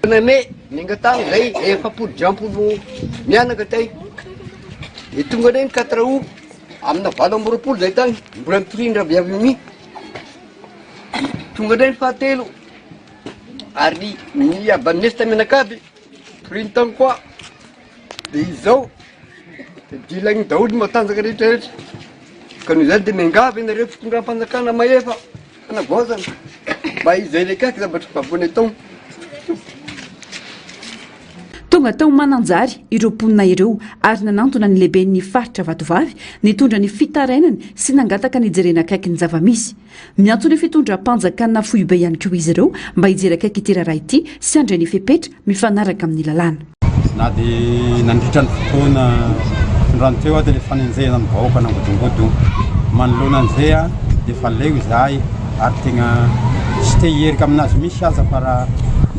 Name ninga tagny zay 40 diampolo mianaka tay de tonga ndray ny quatre août amina 28 zay tagny mbola nitorindra avy avy mi tonga ndray ny fahatelo ary ny abanesta mianakavy toriny tagny koa de izao de dilagny daholo ny matanjaka rehetra rehetra ka noho izany de miangavy anareo fitondram-panjakana mahefa Fanavaozana, mba hijery akaiky zavatra vavony atao. Tonga tao Mananjary ireo mponina ireo ary nanantona ny lehiben'ny faritra Vatovavy nitondra ny fitarainany sy nangataka ny hijerena akaiky ny zava-misy. Miantso ny fitondram-panjakana foibe ihany koa izy ireo mba hijery akaiky ity raharaha ity sy handray ny fepetra mifanaraka amin'ny lalàna. Na dia nandritra ny fotoana fitondrany teo aza ilay fanenjehana ny vahoaka nangodongodona, manoloana an'izay dia efa leo izahay ary tegna tsy te hierika aminazy mihitsy aza fa raha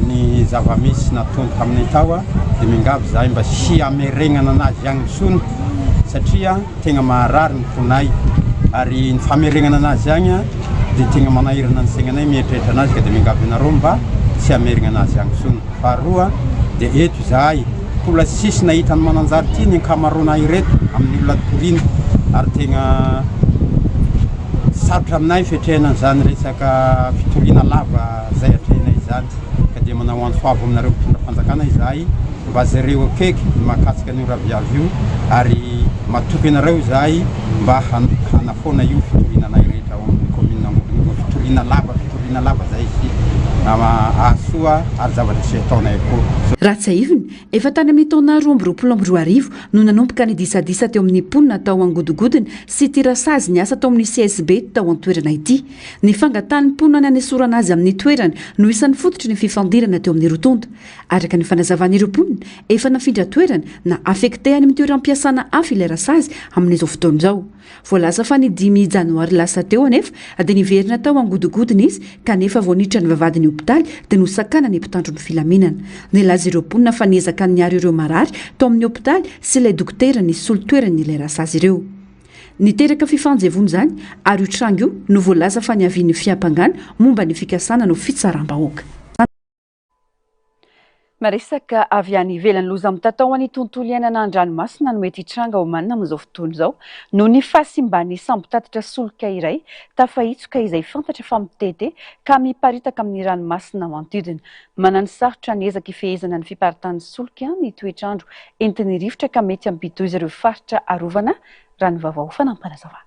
ny zava-misy nataony taminay tao dia miangavy izahay mba tsy hameregnana anazy agny intsony satria tegna maharary ny fonay ary ny fameregnana anazy agny dia tegna manahirana ny saignanay mieritreritra anazy ka dia miangavy anareo mba tsy hamerigna anazy agny intsony. Faharoa dia eto izahay mbola tsisy nahita an'i Mananjary ity ny ankamaroanay ireto amin'ny olona toriana ary tegna sarotra aminay ny fiatrehana an'izany resaka fitoriana lava izay atrehinay izany ka dia manao antso avo aminareo mpitondra fanjakana izahay mba jereo akaiky ny mahakasika an'io raviavy io ary matoky anareo izahay mba hanafoana io fitoriana anay rehetra ao amin'ny commune Angodongoa fitoriana lava fitoriana lava zay sy ahasoa ary zavatra tsy ataonay akory. Raha tsiahivina, efa tany amin'ny taona 2022 no nanomboka ny disadisa teo amin'ny mponina tao Angodigodina sy ity rasazy niasa tao amin'ny CSB tao an-toerana ity. Ny fangatahan'ny mponina ny hanesorana azy amin'ny toerany no isan'ny fototry ny fifandirana teo amin'ny roa tonta. Araka ny fanazavan'ireo mponina, efa nafindra toerana na affecté any amin'ny toeram-piasana hafa ilay rasazy amin'izao fotoana izao. Voalaza fa ny dimy janoary lasa teo anefa dia niverina tao Angodigodina izy kanefa vao niditra ny vavahadin'ny hopitaly dia nosakanan'ny mpitandro ny filaminana. Nilaza ireo mponina fa niezaka niaro ireo marary tao amin'ny hopitaly sy ilay dokotera nisolo toerany ilay rasazy ireo. Niteraka fifanjevoana izany ary io tranga io no voalaza fa niavian'ny fiampangana momba ny fikasana hanao fitsaram-bahoaka. Miresaka avy any ivelany, loza mitatao ho an'ny tontolo iainana an-dranomasina no mety hitranga ao Oman amin'izao fotoana izao noho ny fahasimban'ny sambo mpitatitra solika iray tafahitsoka izay fantatra fa mitete ka miparitaka amin'ny ranomasina manodidina. Mananosarotra ny ezaka ifehezana ny fiparitahan'ny solika ny toetr'andro entin'ny rivotra ka mety hampidi-doza ireo faritra arovana, raha ny vaovao fanampinazavana.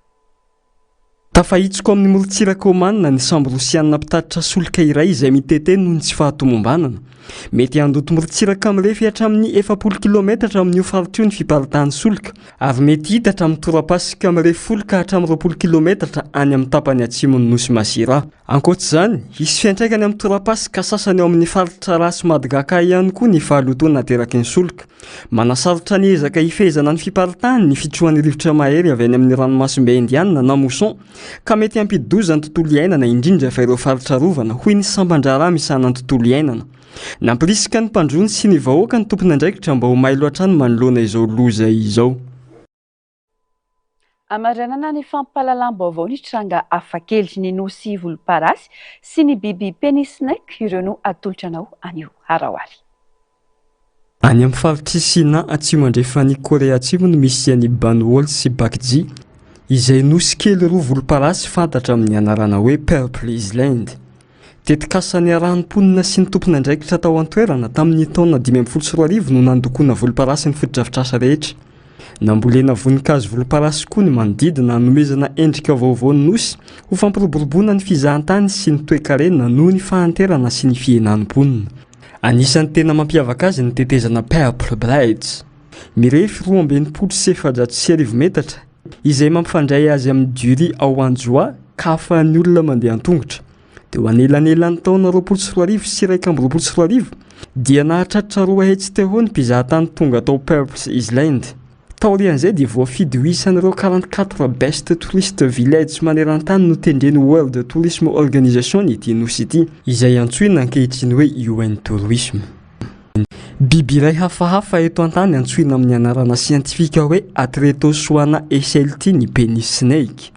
Tafahitsoka ao amin'ny morontsiraka Oman ny sambo rosianina mpitatitra solika iray izay mitete noho ny tsy fahatomombanana. Mety handoto morontsiraka mirefy hatramin'ny 40 kilaometatra amin'io faritra io ny fiparitahan'ny solika, ary mety hiitatra amin'ny torapasika mirefy folo ka hatramin'ny 20 kilaometatra any amin'ny tapany atsimon'ny nosy Masirah. Ankoatra izany, hisy fiantraikany amin'ny torapasika sasany ao amin'ny faritra Ras Madgaka ihany koa ny fahalotoana ateraky ny solika. Manasarotra ny ezaka hifehezana ny fiparitahany ny fitrohan'ny rivotra mahery avy any amin'ny ranomasimbe Indiana na mousson, ka mety hampidi-doza ny tontolo iainana, indrindra fa ireo faritra arovana, hoy ny sampan-draharaha misahana ny tontolo iainana. Nampirisika ny mpandrono sy ny vahoaka ny tompon'andraikitra mba ho mailo hatrany manoloana izao loza izao. Hamaranana ny fampahalalam-baovao ny tranga hafakely, ny nosy volomparasy sy ny biby penis snake, ireo no atolotra anao anio. Araho ary. Any amin'ny faritr'i Sina atsimo andrefan'i Korea Atsimo no misy an'i Banwol sy Bakji, izay nosy kely roa volomparasy fantatra amin'ny anarana hoe Purple Island. Tetikasa niarahan'ny mponina sy ny tompon'andraikitra tao an-toerana tamin'ny taona 2015 no nandokoana volomparasy ny fotodrafitrasa rehetra. Nambolena voninkazo volomparasy koa ny manodidina hanomezana endrika vaovao ny nosy ho fampiroboroboana ny fizahantany sy ny toekarena noho ny fahanterana sy ny fihenan'ny mponina. Anisan'ny tena mampiavaka azy ny tetezana Purple Bridge, mirefy 1462 metatra, izay mampifandray azy amin'i Duri ao Anjoa ka ahafahan'ny olona mandeha an-tongotra. Teo anelanelan'ny taona 2020 sy 2021 dia nahatratra 200 teo ho ny mpizahatany tonga tao Purple Island. Taorian'izay dia voafidy ho isan'ireo 44 Best Tourist Village maneran-tany notendren'ny World Tourism Organization ity nosy ity, izay antsoina ankehitriny hoe UN Tourism. Biby iray hafahafa eto an-tany antsoina amin'ny anarana siantifika hoe Atretochoana esselti ny penis snake.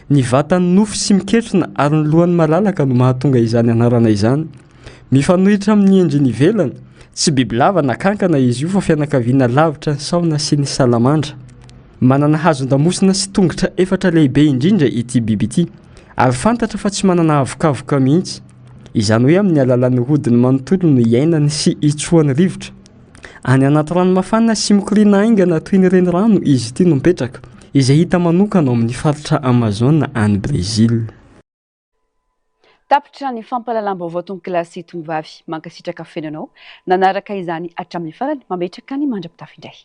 Ny vatany nofo sy miketrona ary ny lohany malalaka no mahatonga izany anarana izany. Mifanohitra amin'ny endriny ivelany, tsy bibilava na kankana izy io fa fianakaviana lavitra ny sahona sy ny salamandra. Manana hazon-damosina sy tongotra efatra lehibe indrindra ity biby ity, ary fantatra fa tsy manana avokavoka mihitsy. Izany hoe amin'ny alalan'ny hodiny manontolo no iainany sy itsohany rivotra. Any anaty rano mafana sy mikoriana haingana toy ny renirano izy ity no mipetraka, izay hita manokana ao amin'ny faritra Amazona any Brezila. Tapitra ny fampahalalam-baovao tompokolahy sy tomovavy. Mankasitraka feno anao nanaraka izany hatramin'ny farany. Mametraka ny mandra-pitafy indray.